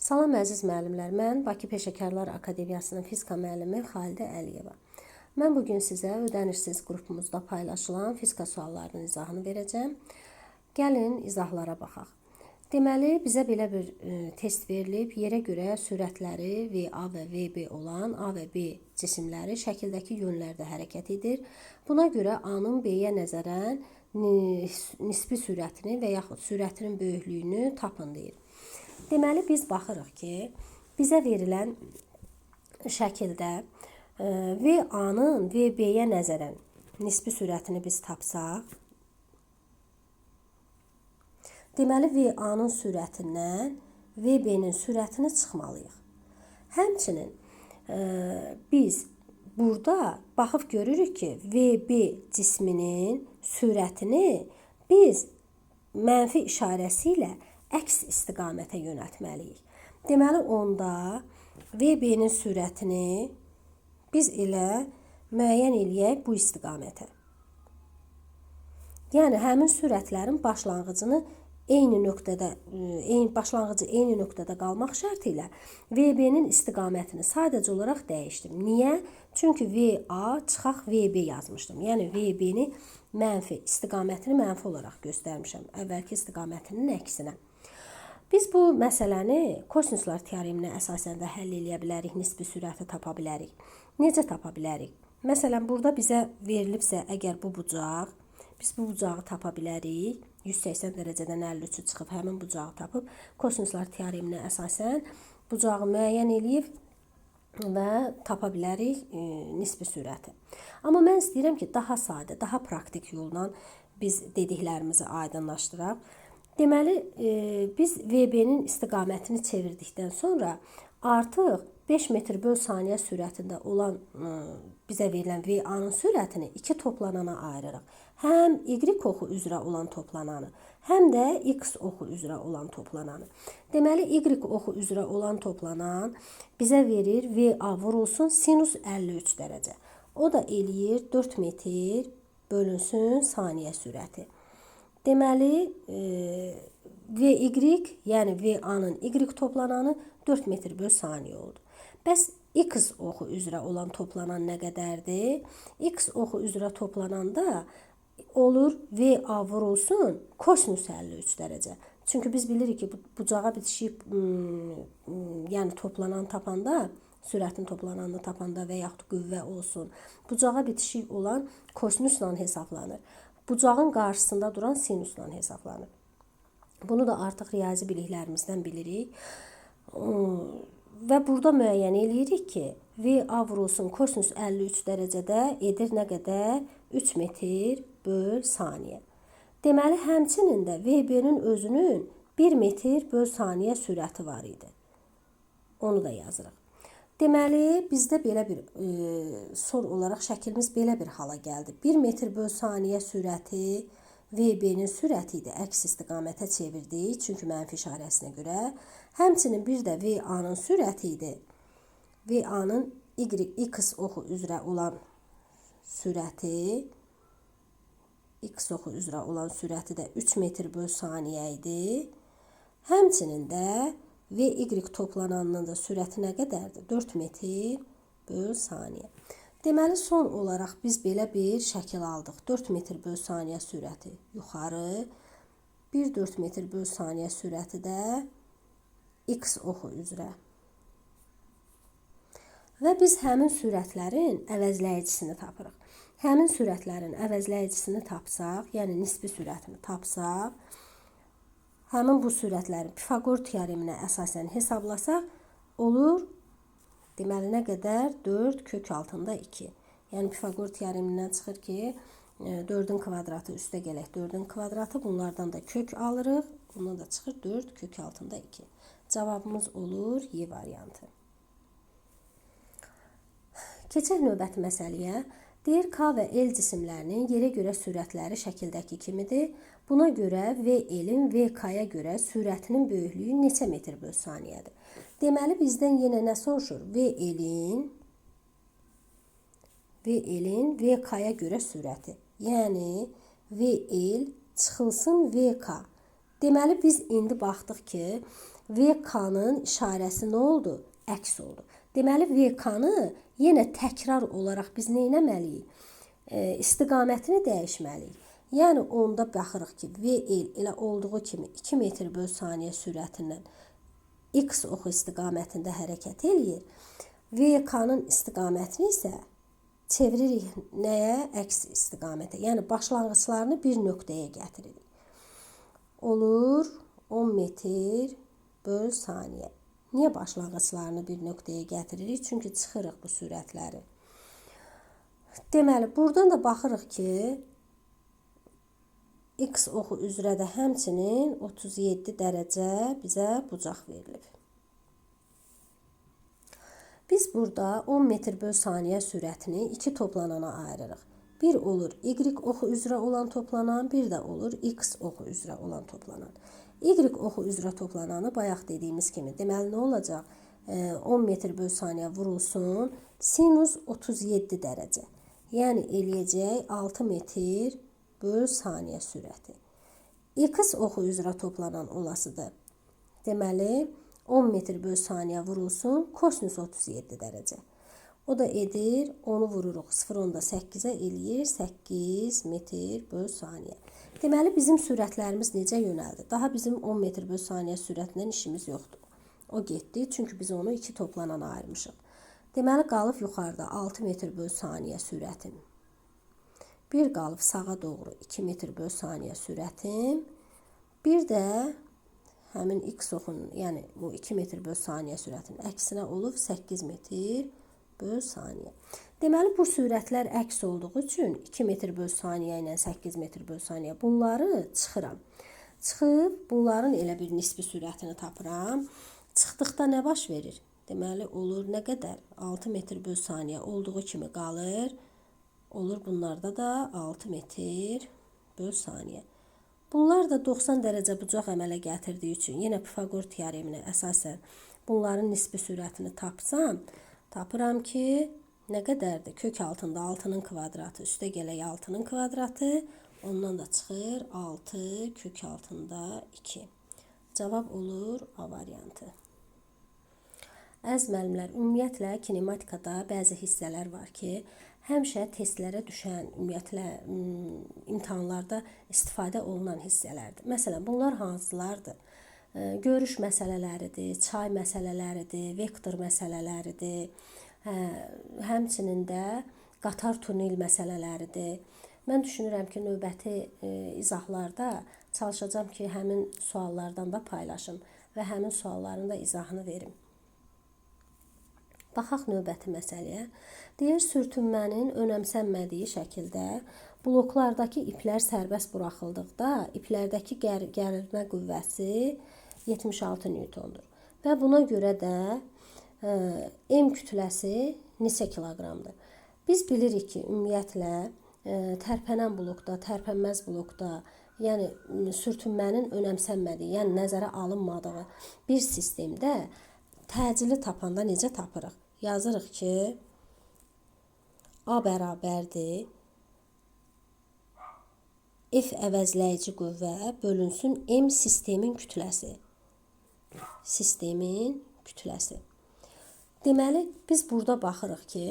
Salam əziz müəllimlər, mən Bakı Peşəkarlar Akademiyasının fizika müəllimi Xalidə Əliyeva. Mən bugün sizə ödənişsiz qrupumuzda paylaşılan fizika suallarının izahını verəcəm. Gəlin izahlara baxaq. Deməli, bizə belə bir test verilib. Yerə görə sürətləri VA və VB olan A və B cisimləri şəkildəki yönlərdə hərəkət edir. Buna görə A-nın B-yə nəzərən nisbi sürətini və yaxud sürətinin böyüklüyünü tapın deyir. Deməli, biz baxırıq ki, bizə verilən şəkildə VA-nın VB-yə nəzərən nisbi sürətini biz tapsaq, deməli, VA-nın sürətindən VB-nin sürətini çıxmalıyıq. Həmçinin biz burada baxıb görürük ki, VB cisminin sürətini biz mənfi işarəsi ilə əks istiqamətə yönəltməliyik. Deməli, onda VB-nin sürətini biz elə müəyyən eləyək bu istiqamətə. Yəni, həmin sürətlərin başlanğıcını eyni nöqtədə, başlanğıcı eyni nöqtədə qalmaq şərti ilə VB-nin istiqamətini sadəcə olaraq dəyişdim. Niyə? Çünki VA çıxaq VB yazmışdım. Yəni, VB-ni mənfi, istiqamətini mənfi olaraq göstərmişəm. Əvvəlki istiqamətinin əksinə. Biz bu məsələni kosinuslar teoreminə əsasən də həll eləyə bilərik, nisbi sürəti tapa bilərik. Necə tapa bilərik? Məsələn, burada bizə verilibsə, əgər bu bucaq, biz bu bucağı tapa bilərik. 180 dərəcədən 53-ü çıxıb həmin bucağı tapıb, kosinuslar teoreminə əsasən bucağı müəyyən eləyib və tapa bilərik nisbi sürəti. Amma mən istəyirəm ki, daha sadə, daha praktik yolla biz dediklərimizi aydınlaşdıraq. Deməli, biz VB-nin istiqamətini çevirdikdən sonra artıq 5 metr böl saniyə sürətində olan bizə verilən VA-nın sürətini iki toplanana ayırırıq. Həm Y oxu üzrə olan toplananı, həm də X oxu üzrə olan toplananı. Deməli, Y oxu üzrə olan toplanan bizə verir VA vurulsun sinus 53 dərəcə. O da eləyir 4 metr bölünsün saniyə sürəti. Deməli, VY, yəni VA-nın Y toplananı 4 metr böl saniyə oldu. Bəs X oxu üzrə olan toplanan nə qədərdir? X oxu üzrə toplananda olur VA vurulsun kosinus 53 dərəcə. Çünki biz bilirik ki, bucağa bitişik, yəni toplanan tapanda, sürətin toplananını tapanda və yaxud qüvvə olsun, bucağa bitişik olan kosinusla hesablanır. Bucağın qarşısında duran sinusla hesablanır. Bunu da artıq riyazi biliklərimizdən bilirik. Və burada müəyyən eləyirik ki, VA vurulsun kosinus 53 dərəcədə edir nə qədər? 3 metr böl saniyə. Deməli, həmçinin də VB-nin özünün 1 metr böl saniyə sürəti var idi. Onu da yazırıq. Deməli, bizdə belə bir son olaraq şəklimiz belə bir hala gəldi. 1 metr böl saniyə sürəti VB-nin sürəti idi. Əks istiqamətə çevirdik, çünki mənfi işarəsinə görə. Həmçinin bir də VA-nın sürəti idi. VA-nın X oxu üzrə olan sürəti, X oxu üzrə olan sürəti də 3 metr böl saniyə idi. Həmçinin də VY toplananının da sürəti nə qədərdir? 4 metr böl saniyə. Deməli, son olaraq biz belə bir şəkil aldıq. 4 metr böl saniyə sürəti yuxarı, 1,4 metr böl saniyə sürəti də X oxu üzrə. Və biz həmin sürətlərin əvəzləyicisini tapırıq. Həmin sürətlərin əvəzləyicisini tapsaq, yəni nisbi sürətini tapsaq, həmin bu sürətləri Pifaqor teoreminə əsasən hesablasaq, olur, deməli, nə qədər? 4 kök altında 2. Yəni, Pifaqor teoremindən çıxır ki, 4-ün kvadratı üstə gələk 4-ün kvadratı, bunlardan da kök alırıq, bundan da çıxır 4 kök altında 2. Cavabımız olur Y variantı. Keçək növbəti məsələyə. Deyir, K və L cisimlərinin yerə görə sürətləri şəkildəki kimidir. Buna görə VL-in VK-ya görə sürətinin böyüklüyü neçə metr böl saniyədir? Deməli, bizdən yenə nə soruşur? VL-in VK-ya görə sürəti. Yəni, VL çıxılsın VK. Deməli, biz indi baxdıq ki, VK-nın işarəsi nə oldu? Əks oldu. Deməli, VK-nı yenə təkrar olaraq biz nə etməliyik? İstiqamətini dəyişməliyik. Yəni, onda baxırıq ki, VL elə olduğu kimi 2 metr böl saniyə sürətindən X oxu istiqamətində hərəkət eləyir. VK-nın istiqamətini isə çeviririk nəyə? Əks istiqamətə. Yəni, başlanğıclarını bir nöqtəyə gətiririk. Olur 10 metr böl saniyə. Niyə başlanğıclarını bir nöqtəyə gətiririk? Çünki çıxırıq bu sürətləri. Deməli, buradan da baxırıq ki, X oxu üzrə də həmçinin 37 dərəcə bizə bucaq verilib. Biz burada 10 metr böl saniyə sürətini iki toplanana ayırırıq. Bir olur Y oxu üzrə olan toplanan, bir də olur X oxu üzrə olan toplanan. Y oxu üzrə toplananı bayaq dediyimiz kimi, deməli nə olacaq? 10 metr böl saniyə vurulsun, sinus 37 dərəcə. Yəni eləyəcək 6 metr böl saniyə sürəti. X oxu üzrə toplanan olasıdır. Deməli, 10 metr böl saniyə vurulsun, kosinus 37 dərəcə. O da edir, onu vururuq 0,8-ə eləyir 8 metr böl saniyə. Deməli, bizim sürətlərimiz necə yönəldi? Daha bizim 10 metr böl saniyə sürətindən işimiz yoxdur. O getdi, çünki biz onu iki toplanana ayırmışıq. Deməli, qalıb yuxarıda 6 metr böl saniyə sürətim. Bir qalıb sağa doğru 2 metr böl saniyə sürətim. Bir də həmin X oxunun, yəni bu 2 metr böl saniyə sürətinin əksinə olub 8 metr böl saniyə. Deməli, bu sürətlər əks olduğu üçün 2 metr böl saniyə ilə 8 metr böl saniyə bunları çıxıram. Çıxıb bunların elə bir nisbi sürətini tapıram. Çıxdıqda nə baş verir? Deməli, olur nə qədər? 6 metr böl saniyə olduğu kimi qalır. Olur bunlarda da 6 metr böl saniyə. Bunlar da 90 dərəcə bucaq əmələ gətirdiyi üçün yenə Pifaqor teoreminə əsasən bunların nisbi sürətini tapsam, tapıram ki, nə qədərdir? Kök altında 6-nın kvadratı, üstə gələk 6-nın kvadratı, ondan da çıxır 6 kök altında 2. Cavab olur A variantı. Əziz müəllimlər, ümumiyyətlə kinematikada bəzi hissələr var ki, həmişə testlərə düşən, ümumiyyətlə imtahanlarda istifadə olunan hissələrdir. Məsələn, bunlar hansılardır? Görüş məsələləridir, çay məsələləridir, vektor məsələləridir, həmçinin də qatar tunel məsələləridir. Mən düşünürəm ki, növbəti izahlarda çalışacağam ki, həmin suallardan da paylaşım və həmin sualların da izahını verim. Baxaq növbəti məsələyə. Deyir, sürtünmənin önəmsənmədiyi şəkildə bloklardakı iplər sərbəst buraxıldıqda iplərdəki gərilmə qüvvəsi 76 Newtondur. Və buna görə də M kütləsi neçə kiloqramdır? Biz bilirik ki, ümumiyyətlə tərpənən blokda, tərpənməz blokda, yəni sürtünmənin önəmsənmədiyi, yəni nəzərə alınmadığı bir sistemdə təcili tapanda necə tapırıq? Yazırıq ki, A bərabərdir F əvəzləyici qüvvə bölünsün M sistemin kütləsi. Sistemin kütləsi. Deməli, biz burada baxırıq ki,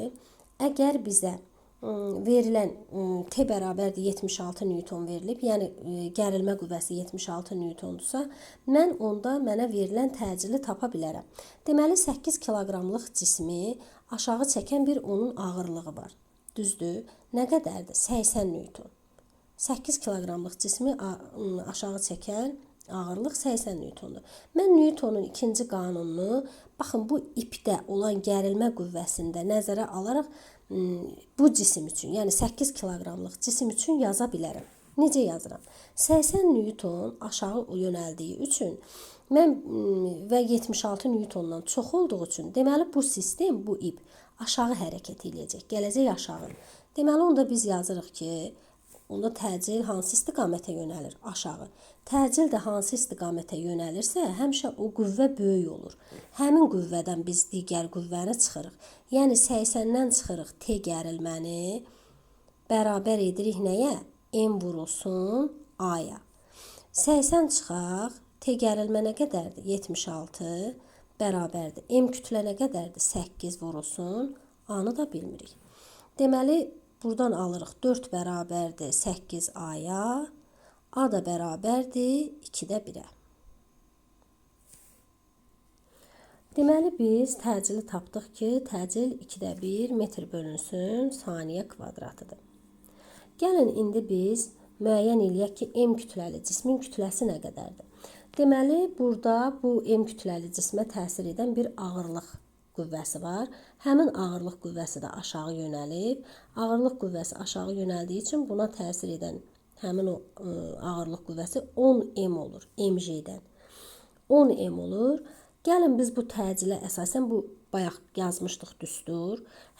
əgər bizə verilən T bərabərdir 76 Newton verilib, yəni gərilmə qüvvəsi 76 Newtondursa, mən onda mənə verilən təcili tapa bilərəm. Deməli, 8 kiloqramlıq cismi aşağı çəkən bir onun ağırlığı var. Düzdür? Nə qədərdir? 80 Newton. 8 kiloqramlıq cismi aşağı çəkən ağırlıq 80 Newtondur. Mən Newtonun ikinci qanununu, baxın, bu ipdə olan gərilmə qüvvəsində nəzərə alaraq bu cisim üçün, yəni 8 kiloqramlıq cisim üçün yaza bilərəm. Necə yazıram? 80 Newton aşağı yönəldiyi üçün mən və 76 Newtondan çox olduğu üçün, deməli bu sistem, bu ip aşağı hərəkət eləyəcək, gələcək aşağı. Deməli onda biz yazırıq ki, onda təcil hansı istiqamətə yönəlir? Aşağı. Təcil də hansı istiqamətə yönəlirsə, həmişə o qüvvə böyük olur. Həmin qüvvədən biz digər qüvvəni çıxırıq. Yəni 80-dən çıxırıq T gərilməni, bərabər edirik nəyə? M vurulsun A-ya. 80 çıxaq, T gərilmə nə qədərdir? 76 bərabərdir. M kütlə nə qədərdir? 8 vurulsun. A-nı da bilmirik. Deməli, buradan alırıq 4 bərabərdir 8 A-ya. A da bərabərdir 2-də 1-ə. Deməli, biz təcili tapdıq ki, təcil 2-də 1 metr bölünsün saniyə kvadratıdır. Gəlin, indi biz müəyyən eləyək ki, M kütləli cismin kütləsi nə qədərdir? Deməli, burada bu M kütləli cismə təsir edən bir ağırlıq qüvvəsi var. Həmin ağırlıq qüvvəsi də aşağı yönəlib. Ağırlıq qüvvəsi aşağı yönəldiyi üçün buna təsir edən həmin o ağırlıq qüvvəsi 10 M olur, MJ-dən. 10 M olur. Gəlin biz bu təcili əsasən bu bayaq yazmışdıq düstur.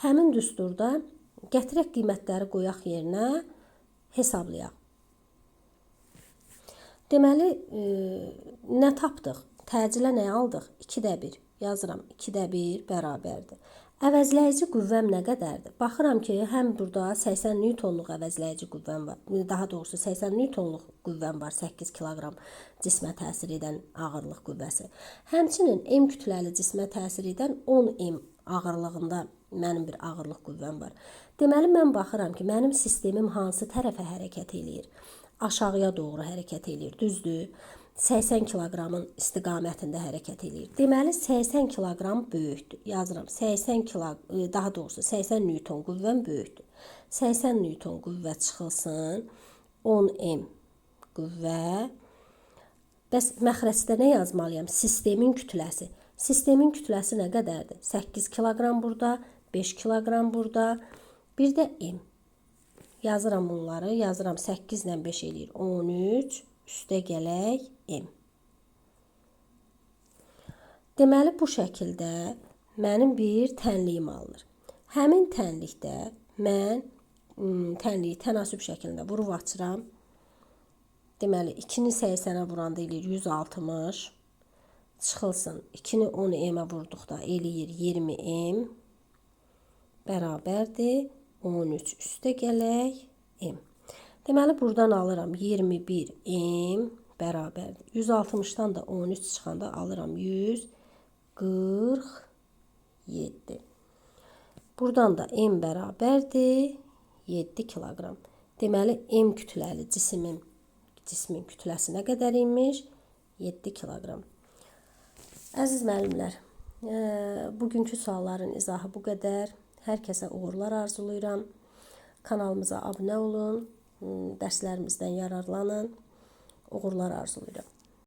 Həmin düsturda gətirək qiymətləri qoyaq yerinə, hesablayaq. Deməli, nə tapdıq? Təcilə nə aldıq? 2-də 1. Yazıram, 2-də 1 bərabərdir. Əvəzləyici qüvvəm nə qədərdir? Baxıram ki, həm burada 80 Newtonluq əvəzləyici qüvvəm var. Daha doğrusu 80 Newtonluq qüvvəm var, 8 kiloqram cismə təsir edən ağırlıq qüvvəsi. Həmçinin M kütləli cismə təsir edən 10 M ağırlığında mənim bir ağırlıq qüvvəm var. Deməli, mən baxıram ki, mənim sistemim hansı tərəfə hərəkət eləyir? Aşağıya doğru hərəkət eləyir, düzdür? 80 kiloqramın istiqamətində hərəkət eləyir. Deməli, 80 kiloqram böyükdür. Yazıram, 80 kilo, daha doğrusu 80 Newton qüvvəm böyükdür. 80 Newton qüvvə çıxılsın, 10 M qüvvə. Bəs məxrəcdə nə yazmalıyam? Sistemin kütləsi. Sistemin kütləsi nə qədərdir? 8 kiloqram burada, 5 kiloqram burada, bir də M. Yazıram bunları. Yazıram 8 ilə 5 eləyir 13. Üstə gələk M. Deməli, bu şəkildə mənim bir tənliyim alınır. Həmin tənlikdə mən tənliyi tənasüb şəklində vurub açıram. Deməli, 2-ni 80-ə vuranda eləyir 160. Çıxılsın. 2-ni 10 M-ə vurduqda eləyir 20 M. Bərabərdir 13 üstə gələk M. Deməli, buradan alıram 21 M bərabərdir. 160-dan da 13 çıxanda alıram 147. Buradan da M bərabərdir 7 kiloqram. Deməli, M kütləli cismin kütləsi nə qədər imiş? 7 kiloqram. Əziz müəllimlər, bugünkü sualların izahı bu qədər. Hər kəsə uğurlar arzulayıram. Kanalımıza abunə olun. Dərslərimizdən yararlanın. Uğurlar arzulayıram.